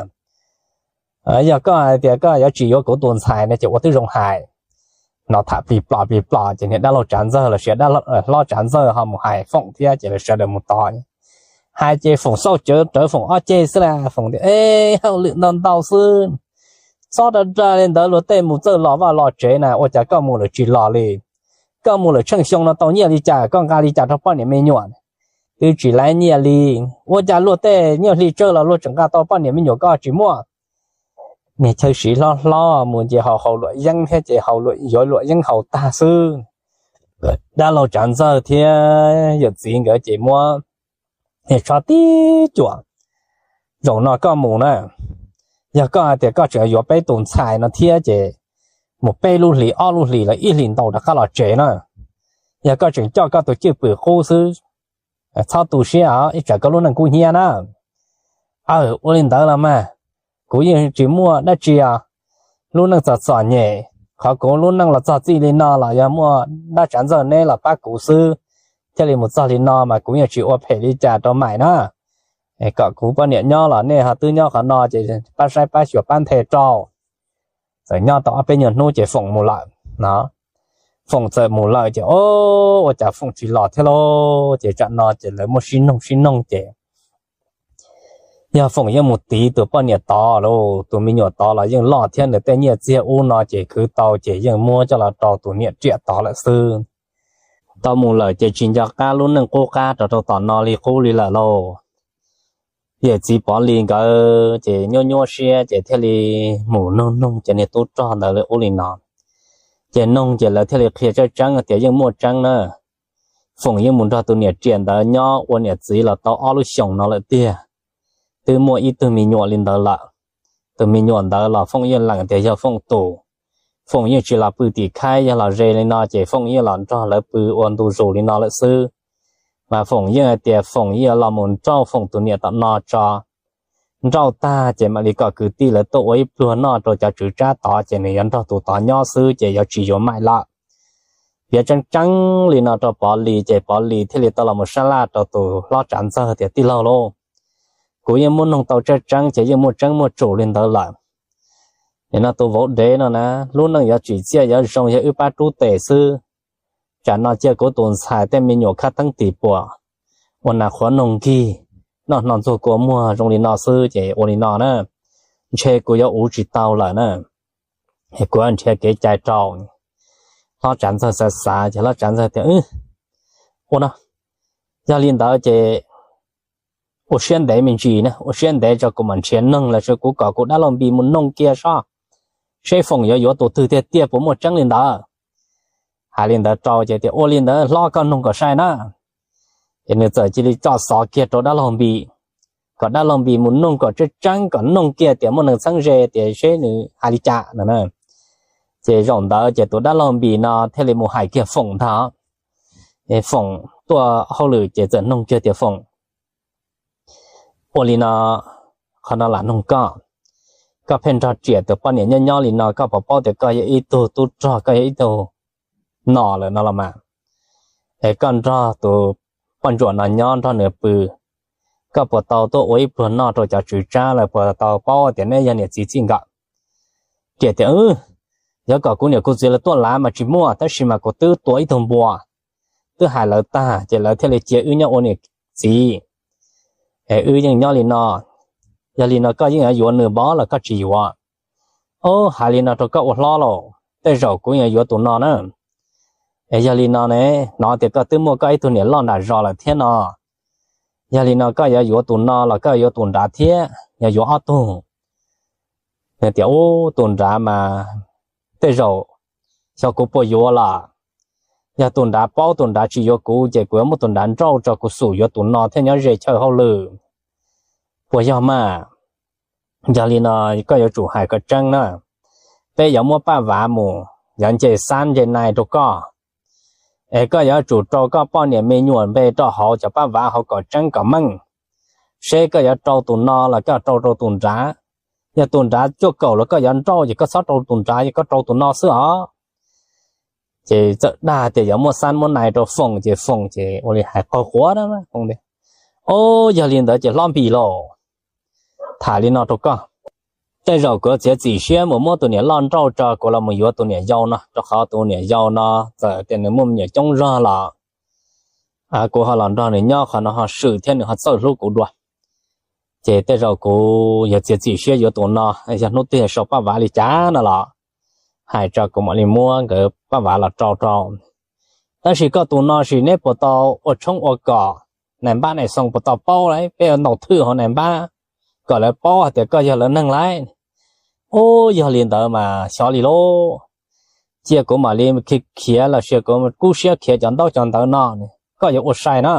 Yog koj hais tias koj yuav tsis yuav kuv tus ntxhais no ces ua tib zoo hais. No tham plig plom plig plom ces niag dab laug Tsav Ntxawg los sis hlob Tsav Ntxawg ho mus hais Foom thiab ces lawv sawv daws mus tod. Hais ces Foom xauj cawv rawv Foom ob ceg xwb las, Foom tias, Hauj lwm ntau ntau xwb, txhob dag dag li ntawd, luag tej mus txawj los vaj los tsev na, ua cas koj mus lawm tsis los li? Koj mus lawm tsheej xyoo no tau nyiaj li cas, koj nqa li cas rau poj niam me nyuam? Twb tsis laib nyiaj li. Ua cas luag tej nyiaj hli tsawg los luag tseem nqa tau, poj niam me nyuam koj tsis muaj? Niag chaw siv hlob hlob mus ces haus haus luam yeeb thiab ces haus luam, yuav luam yeeb haus tag xwb. Dab laug Tsav Ntxawg thiab yawm txiv nkawd ces muab niag tshob tib cuam, Zaum no koj mus na, yog koj hais tias koj tseem yuav peb tus ntxhais no thiab ces mus peb lub hlis ob lub hlis los ib hlis ntau rov qab los tsev na. Yog koj tseem coj koj tus cwj pwm qub xwb, txhob tu siab os, ib tsam koj lub neej kub hnyiab na. Aw, ua li ntawd los mas, kuv yeej tsis muaj dab tsi os. Lub neej txom txom nyem, qhov kuv lub neej los txog txij li no los yog muaj dab Tsav Ntxawg neb los pab kuv xwb, thiaj li mus txog li no mas kuv yeej tsis ua phem li cas rau Maim na. Kom kuv poj niam nyob los nej ho twb nyob qhov no ces pab saib pab xyuas pab nthe rau. Txawm nyob tau ob peb nyuag hnub ces Foom mus lawm no. Foom txawm mus lawm ces, o, ua cas Foom tsis los thiab lauj? Ces tsam no ces lawv muaj sib noog sib noog ces yog Foom yeej mus tiv tus poj niam tod lauj, tus me nyuam tod los yeej loj thiab, nws tej nyiaj txiag ub no ces khwv tau ces yeej muab coj los rau tus niam riam tod lawm xwb. Tau mus lawm ces tsis nco qab lub neej qub qab rau rau tom no li qub li lawm lauj. Yawm txiv Pov Lis nkawd ces nyuaj nyuaj siab ces thiaj li mus noog noog cov niag tub rog ntawd li ub li no. Ces noog ces lawv thiaj li qhia tseeb tseeb tias yeej muaj tseeb na. Foom yeej mus nrog tus niam riam ntawd nyob ua niam txiv los tau ob lub xyoos no lawm tiag. Twb muaj ib tug me nyuam li ntawd lawm. Tus me nyuam ntawd los Foom yeej lees tias yog Foom tus. Foom yeej tsis los pw tim khaib, yog los ze li no ces Foom yeej los nrog lawv pw ua ntu zus li no lawm xwb. Mas Foom yeej hais tias Foom yeej los mus nrauj Foom tus niam tom no tso. Nrauj tag ces mam li kom kwv tij lawv tuaj ua ib pluag noj rau cov tswv tsab tod ces nws yuav nrog tus tod nyob xwb ces yuav tsis yuav Maim lawm. Piav tseeb tseeb li no rau Pov Lis ces Pov Lis thiaj li tau los mus sab laj rau tus hlob Tsav Ntxawg tias, Tij laug lauj, kuv yeej muaj noog tau tseeb tseeb ces yeej muaj tseeb muaj tsum li ntawd lawm. Nim no tus vauv dev no na, lub neej yuav tsim txiaj yuav zoo yog wb pab rub tes xwb. Tsam no cia kuv tus ntxhais tej me nyuam khab theeb tim puam, ua nas qhuav noog nkig, noj hno ntxuag kua muag zoo li no xwb ces ua li no na, ntshe kuv yuav uv tsis tau lawm na. Kuv nrhiav kev cai rau. Hlob Tsav Ntxawg xav xav ces Hlob Tsav Ntxawg tias, Ua no, yog li ntawd ces ua siab ntev me ntsis na, ua siab ntev tso kuv mam nrhiav neeg los sis kuv kom kuv dab laug Npis mus noog kiag sob, seb Foom yuav yuav tus twg tiag tiag puas muaj tseeb li ntawd. Hais li ntawd rau ces tias, Ua li ntawd hlob koj noog kom sai na. Ces nws txawm cia li tso xov kiag rau dab laug Npis. kom dab laug Npis mus noog kom tseeb tseeb, kom noog kiag tias muaj neeg txheeb ze tias seb nws hais li cas no. Ces zaum ntawd ces tus dab laug Npis no thiaj li mus hais kiag Foom ntag. Foom tuaj hauj lwm ces txawm noog kiag tias Foom, ua li no, qhov no lam noog koj, koj pheej nrog riam tus poj niam nyob nyob li no, koj puas paub tias koj yog ib tug tub rog, koj yog ib tug nom lawm no los mas, es koj nrog tus poj ntsuam no nyob nrog nws pw, koj puas tau tuaj ua ib pluag noj rau cov tswv tsab lawm, puas tau paub tias neb yog niam txiv txij nkawm? Riam tias, yog kom kuv niam kuv txiv lawv tuaj lav mas tsis muaj, tab sis mas kuv twb tua ib tug npua, twb hais lawv tag ces lawv thiaj li cia wb nyob ua niam txiv, es wb yeej nyob li no. Yog li no koj yeej yuav yuav nws npov los koj tsis yuav? Ob, hais li no rau koj ua hlob lauj, tej zaum kuv yuav yuav tus no na. Es yog li no ne, hnov tias koj twb muaj koj ib tug niam loj nram zos lawm thiab no, yog li no koj yuav yuav tus no los koj yuav tus nrad thiab, yog yuav ob tug? Nws tias, ub, tus nrad mas tej zaum xyov kuv puas yuav lawm. Yog tus nrad paub tus nrad tsis yuav kuv ces kuv yuav muab tus nrad nrauj tso, kuv xum yuav tus no thiaj nyob ze chaw hauj lwm, puas yog mas? Yog li no koj yuav tsum hais kom tseeb na, peb yuav muab Paj Vav mus, yuav nce xab nce nais rau koj, es koj yuav tsum rau koj poj niam me nyuam npe rau hauv cov Paj Vav hauv kom tseeb kom meej, seb koj yuav rau tus no los koj rau rau tus nrad. Yog tus nrad cuaj kaum los koj yuav nrauj ces koj txhob rau tus nrad, ces koj rau tus no xwb os. Ces txawm dag tias yuav muab xab muab nais rau Foom, ces Foom ces ua li hais qaug quav na, Foom tias, ob, yog li ntawd ces hlob Npis lauj, tham li no rau koj, tej zaum kuv yuav txiav txim siab mus muab tus niam loj nrauj tso, kuv los mus yuav tus niam yau no, rau qhov tus niam yau no txawm tias nws muaj me nyuam coob zog los kuv ho los nrog nws nyob qhov no ho swm thiab nws ho txawj hlub kuv dua. Ces tej zaum kuv yuav txiav txim siab yuav tus no, yog hnub twg sau Paj Vav li cas no los hais tso kuv mam li muab nkawd Paj Vav los rau rau. Tab sis koj tus no sis neb puas tau ua tshoob ua kos, nais npab nais xoo puas tau paub lauj, peb yuav ntaus thwj hauv nais npab kom lawv paub hais tias koj yog lawv neeg lauj. Ub, yog li ntawd mas xyov li lauj, cia kuv mam li khiav los sis kuv kub siab khiav cov ntaub cov ntawv no, koj yuav ua sai na.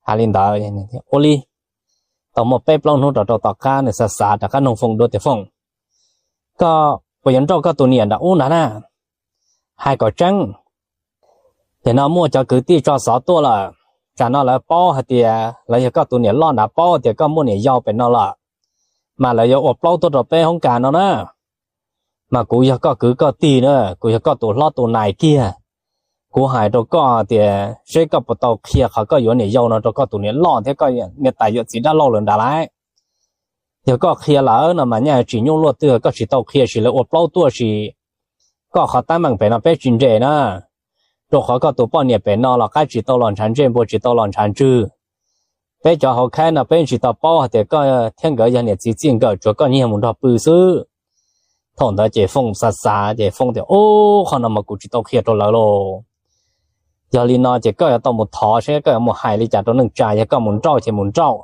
Hais li ntawd, ua li, tau muaj peb plaub hnub rau rau tom qab nws xav xav rov qab noog Foom dua tias, Foom, koj puas yuav nrauj koj tus niam nram ub nrad na? Hais kom tseeb, ces no muaj cov kwv tij tso xov tuaj lawm, tsam no lawv paub hais tias lawv yog koj tus niam loj nrad paub tias koj muaj niam yau pem no lawm, mas lawv yuav ua plaub tuaj rau peb hoob kas no na. Mas kuv yog koj kwv koj tij na, kuv yog koj tus hlob tus nais kiag. Kuv hais rau koj tias seb koj puas tau qhia qhov koj yuav niam yau no rau koj tus niam loj thiab koj niam tais yawm txiv dab laug lawm nrad lauj. Yog koj qhia lawm no mas nyaj tsis nyuaj luaj twg, koj tsis tau qhia sis lawv ua plaub tuaj sis koj qhov teeb meem pem no peb tsis nres na. Rau qhov koj tus poj niam pem no los qaib tsis tau los ntshav ntsej, npua tsis tau los ntshav ntswg. Peb cov hauv khaib no peb tsis tau paub hais tias koj thiab nkawd yog niam txiv txij nkawm, tsuav koj nyiag mus nrog pw xwb. Thaum ntawd ces Foom xav xav ces Foom tias, Ub, qhov no mas kuv tsis tau qhia rau lawv lauj. Yog li no ces koj yuav tau mus thov seb koj yuav mus hais li cas rau neej tsa, yog koj mus nrauj ces mus nrauj.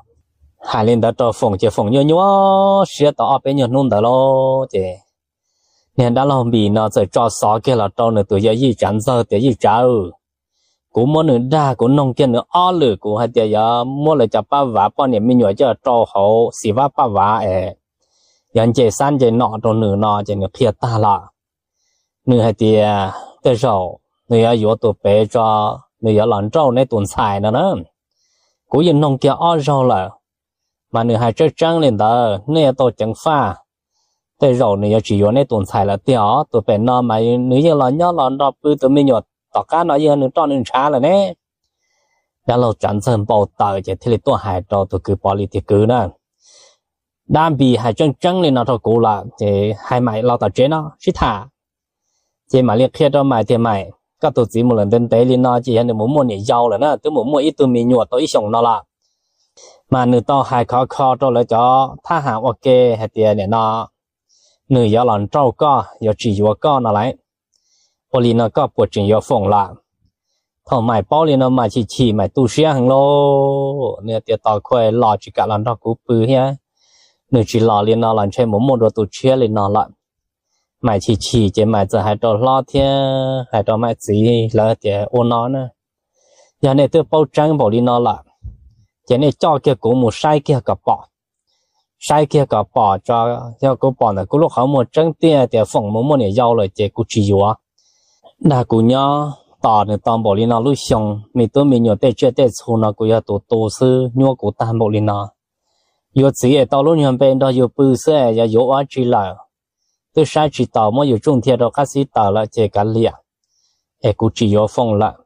Hais li ntawd rau Foom ces Foom nyuaj nyuaj siab tau ob peb nyuag hnub ntawd lauj ces niag dab laug Npis no txawm tso xov kiag los rau nws tus yawm yij Tsav Ntxawg tias, Yij Tsav, kuv muab nws dag, kuv noog kiag nws ob lwm, kuv hais tias yuav muab lawv cov Paj Vav poj niam me nyuam coj rau hauv xim vab Paj Vav es yuav nce xab nce nom rau nws no ces nws qhia tag lawm. Nws hais tias tej zaum nws yuav yuav tus pem tso, nws yuav los nrauj neb tus ntxhais no na. Kuv yeej noog kiag ob zaug lawm, mas nws hais tseeb tseeb li ntawd, nej yuav tau ceev faj. Tej zaum nws yuav tsis yuav neb tus ntxhais lawm tiag os. Tus pem no mas nws yeej los nyob los nrog pw tus me nyuam tom qab no, yeej nws roj nws ntshav lawm ne. Dab laug Tsav Ntxawg npau taws ces thiaj li tuaj hais rau tus kwv Pov Lis tias, Kwv na, dab Npis hais tseeb tseeb li no rau kuv lawm ces hais Maim los tom tsev no sib tham. Ces mam li qhia rau Maim tias, Maim, koj tus txiv mus lawm ntev ntev li no ces yog nws mus muaj niam yau lawm na, twb mus muaj ib tug me nyuam tau ib xyoos no lawm. Mas nws tau hais khov kho rau lawv cov thab ham ua ke hais tias nim no nws yuav los nrauj koj, yuav tsis yuav koj no lauj. Ua li no koj puas tseem yuav Foom lawm? Thaum Maim paub li no Maim chim chim, Maim tu siab heev lauj. Nws tias, Tos khuaj los tsis kam los nrog kuv pw thiab, nws tsis los li no los ntshe mus muaj dua tus tshiab li no lawm. Maim chim chim ces Maim txawm hais rau hlob thiab hais rau Maim txiv lawv tias, Ua no na, yog nej twb paub tseeb npaum li no lawm, ces nej coj kiag kuv mus saib kiag kom pom. Saib kiag kom pom tso, yog kuv pom ntawm kuv lub qhov muag tseeb tiag tias Foom mus muaj niam yau lawm ces kuv tsis yuav. Dag kuv nyob tos nws tau npaum li no lub xyoo, me tub me nyuam tej tsiaj tej txhu no kuv yog tus tu xwb, nyuab kuv tag npaum li no. Yuav txiv es tau lub nyuag npe nrog yus pw xwb es yog yuav ua tsi lawm, twb saib tsis taus, muab yus tsuj nthia rau qab xib taws lawm ces kav liam, es kuv tsis yuav Foom lawm.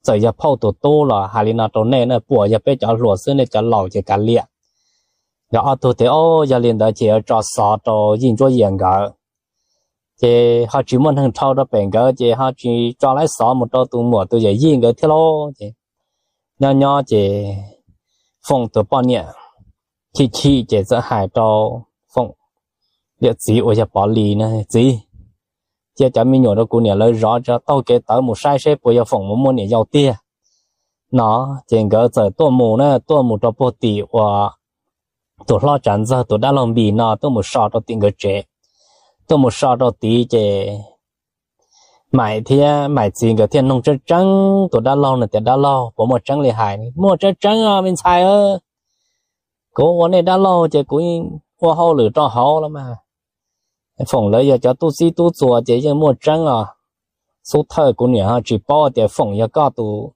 Txawm yog phauj tus tub los hais li no rau nej na, puas yog peb cov hluas xwb, nej cov laus ces kav liam. Nkawd ob tug tias, Au, yog li ntawd ces yuav tso xov rau Yij Ntsuab Yias nkawd. Ces ho tsis muaj neeg dhau rau pem nkawd ces ho tsis tso laib xov mus rau tus muam tus yawm yij nkawd thiab lauj. Ces nyob nyob ces Foom tus poj niam chim chim ces txawm hais rau Foom yawm txiv uas yog Pov Lis na, Txiv, cia cov me nyuam rau kuv niam lawv zov tso, taug kev tawv mus saib seb puas yog Foom mus muaj niam yau tiag no. Ces nkawd txawm tuaj mus na, tuaj mus rau puag tim uas tus hlob Tsav Ntxawg tus dab laug Npis no tuaj mus so rau tim nkawd tsev. Tuaj mus so rau tid ces Maim thiab Maim txiv nkawd thiaj noog tseeb tseeb tus dab laug no tias, Dab laug, puas muaj tseeb li hais? Muaj tseeb tseeb os me ntxhais. Kuv ua nej dab laug ces kuv ua hauj lwm rau hauv los mas. Foom lawv yog cov tub txib tub txuas ces yeej muaj tseeb os. Xub thawj kuv niam ho tsis paub tias Foom yog koj tus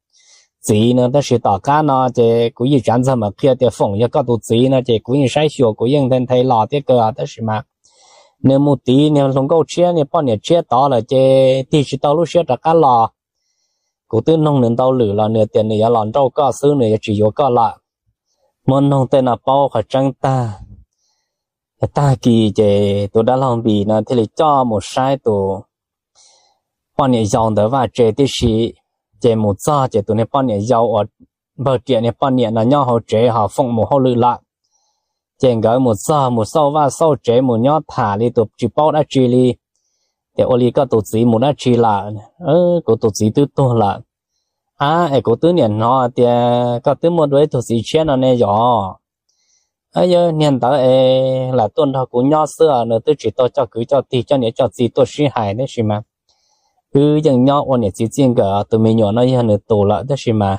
txiv no, tab sis tom qab no ces kuv Yij Tsav Ntxawg mam qhia tias Foom yog koj tus txiv no ces kuv yeej saib xyuas, kuv yeej nthe nthe los thiab kawg, tab sis mas nws mus tiv niag hluas nkauj tshiab, niag poj niam tshiab tod lawm ces tig tsis tau lub siab rov qab los. Kuv twb noog nws ntau lwm los nws tias nws yuav los nrauj koj xwb, nws yuav tsis yuav koj lawm. Muab noog tej no paub qhov tseeb tag, tag kis ces tus dab laug Npis no thiaj li coj mus saib tus poj niam yau ntawd vaj tse tib si. Ces mus txog ces tus niag poj niam yau uas npawg riam niag poj niam no nyob hauv tsev ho Foom mus hauj lwm lawm. Ces nkawd mus txog mus xauj vaj xauj tsev mus nyob tham li tus tsis paub dab tsi li. Tias, Ua li koj tus txiv mus dab tsi lawm? Kuv tus txiv twb tuag lawm. Ab, es kuv twb niam hnov tias koj twb muaj dua ib tug txiv tshiab no ne yom? Yog niag ntawd es lam tuaj nrog kuv nyob xwb, nws twb tsis tau coj kwv coj tij coj niam coj txiv tuaj sib hais, tab sis mas wb yeej nyob ua niam txiv txij nkawm, tus me nyuam no yog nws tus lawm, tab sis mas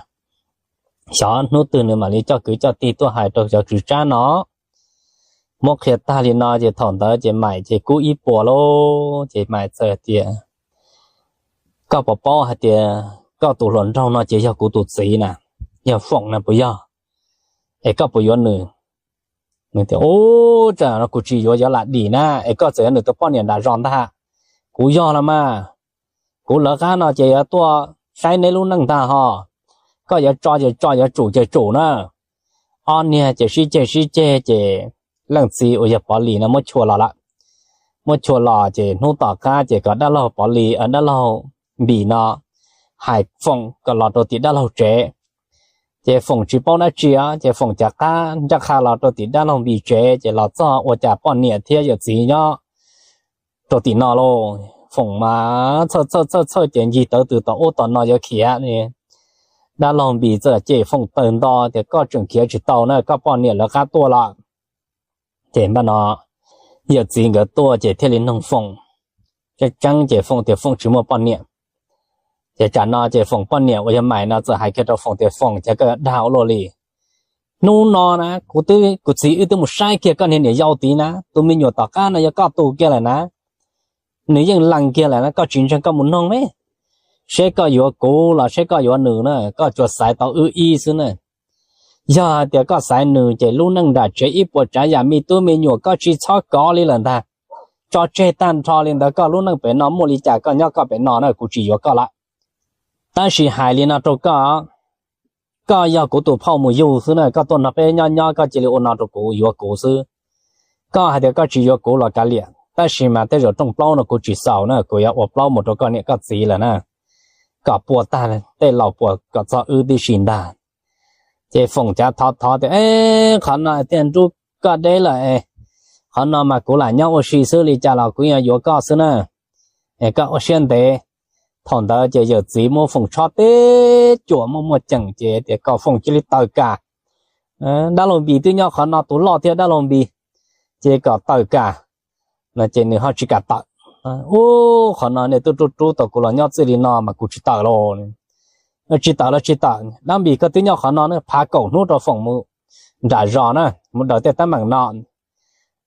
xyov hnub twg nws mam li coj kwv coj tij tuaj hais rau cov kwv tsab no. Muab qhia tag li no ces thaum ntawd ces Maim ces kub ib puas lauj, ces Maim txawm tias, Koj puas paub hais tias koj tus hluas nraug no ces yog kuv tus txiv na, yog Foom na puas yog? Es koj puas yuav nws? Nws tias, Ub, tsam no kuv tsis yuav yuav lam dim na, es koj txawm yog nws tus poj niam nram zos ntag. Kuv yog los mas, kuv lawv qab no ces yuav tuaj saib neb lub neej ntag ho. Koj yuav tso ces tso, yuav tsum ces tsum na. Ob niag ces sib ceg sib ceg ces leej txiv uas yog Pov Lis no muab chua los lawm. Muab chua los ces hnub tom qab ces kom dab laug Pov Lis, dab laug Npis no hais Foom kom los rau tim dab laug tsev. Ces Foom tsis paub dab tsi os, ces Foom cav qab ncaj qha los rau tim dab laug Npis tsev, ces los txog ua cas poj niam thiab yawm txiv nyob rau tim no lauj. Foom mas txhawj txhawj txhawj txhawj ces ncig tawv twg tom ub tom no yuav khiav. Dab laug Npis txawm cem Foom tawg nto tias, Koj tseem khiav tsis tau na, koj poj niam lawv qab tuaj lawm. Ces npaj no yawm txiv nkawd tuaj ces thiaj li noog Foom. Tseeb tseeb ces Foom tias Foom tsis muaj poj niam. Ces tsam no ces Foom poj niam uas yog Maim no txawm hais kiag rau Foom tias, Foom, cas koj dag ua luaj li? Hnub no na kuv twb, kuv txiv wb twb mus saib kiag koj niag niam yau tid na, tus me nyuam tom qab no yog koj tus kiag lawm na. Nws yeej lees kiag lawm na, koj tsis ntseeg koj mus noog me, seb koj yuav kuv los seb koj yuav nws na, koj tsuas xaiv tau wb ib xwb na. Yog hais tias koj xaiv nws ces lub neej nram tsev ib puas tsav yam me tub me nyuam koj tsis txhob kov li lawm ntag. Tso tseg tag nrho li ntawd, koj lub neej pem no muaj li cas koj nyob koj pem no na, kuv tsis yuav koj lawm. Tab sis hais li no rau koj, koj yog kuv tus phauj mus yug xwb na, koj tuaj nrog peb nyob nyob koj cia li ua no rau kuv, yuav kuv xwb. Koj hais tias koj tsis yuav kuv los kav liam, tab sis mas tej zaum rooj plaub no kuv tsis xaus na, kuv yuav ua plaub mus rau koj niam koj txiv lawm na, kom puas tag tej laus puas kom txog wb tib si ntag. Ces Foom cav thov thov tias, Qhov no tiag nrub koj deb lawm, qhov no mas kuv lam nyob ua si xwb, li cas los kuv yuav koj xwb na, koj ua siab ntev. Thaum ntawd ces yawm txiv muab Foom tshob teb cuam muaj muaj ceem ces tias kom Foom cia li tawm kam. Dab laug Npis twb nyob qhov no, tus loj thiab dab laug Npis, ces kom tawm kam no ces nws ho tsis kam tawm. Ub, qhov no nej twb rub rub tau kuv los nyob txij li no mas kuv tsis tawm lauj. Tsis tawm los tsis tawm, Dab Npis koj twb nyob qhov no na, phav kaum hnub rau Foom mus nram zos na, mus daws tej teeb meem no.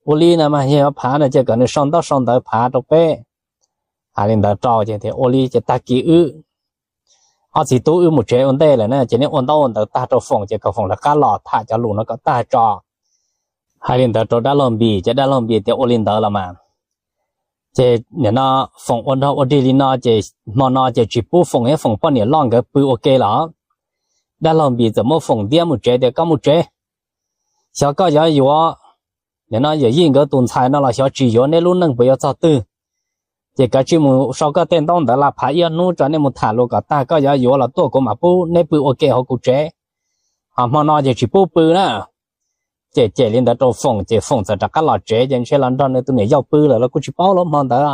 Ua li no mas yog yuav phav no ces kom nws sau ntaub sau ntawv phav rau peb. Hais li ntawd rau ces tias ua li ces tag kis wb ob txiv tub wb mus tsev ua ntej lawm na, ces neb ua ntaub ua ntawv tag rau Foom ces kom Foom rov qab los tham cov lus no kom tag tso. Hais li ntawd rau dab laug Npis ces dab laug Npis tias ua li ntawd los mas. Ces nim no Foom ua nrog ua dig li no ces hmo no ces tsis pub Foom thiab Foom poj niam loj nkawd pw ua ke los. Dab laug Npis txawm muab Foom ntiab mus tsev tias koj mus tsev, xyov koj yuav yuav, nim no yawm yij nkawd tus ntxhais no los xyov tsis yuav, neb lub neej puas yuav txog twg? Ces kav tsij mus sau koj tej ntaub ntawv la phav ib ob hnub tso, nej mus tham lus kom tag, koj yuav yuav los tuaj kuv mam pub neb pw ua ke hauv kuv tsev. Ho hmo no ces tsis pub pw na. Ces cem li ntawd rau Foom ces Foom txawm rov qab los tsev ces ntshe los nrog nws tus niam yau pw lawm los kuj tsis paub lub hmo ntawd.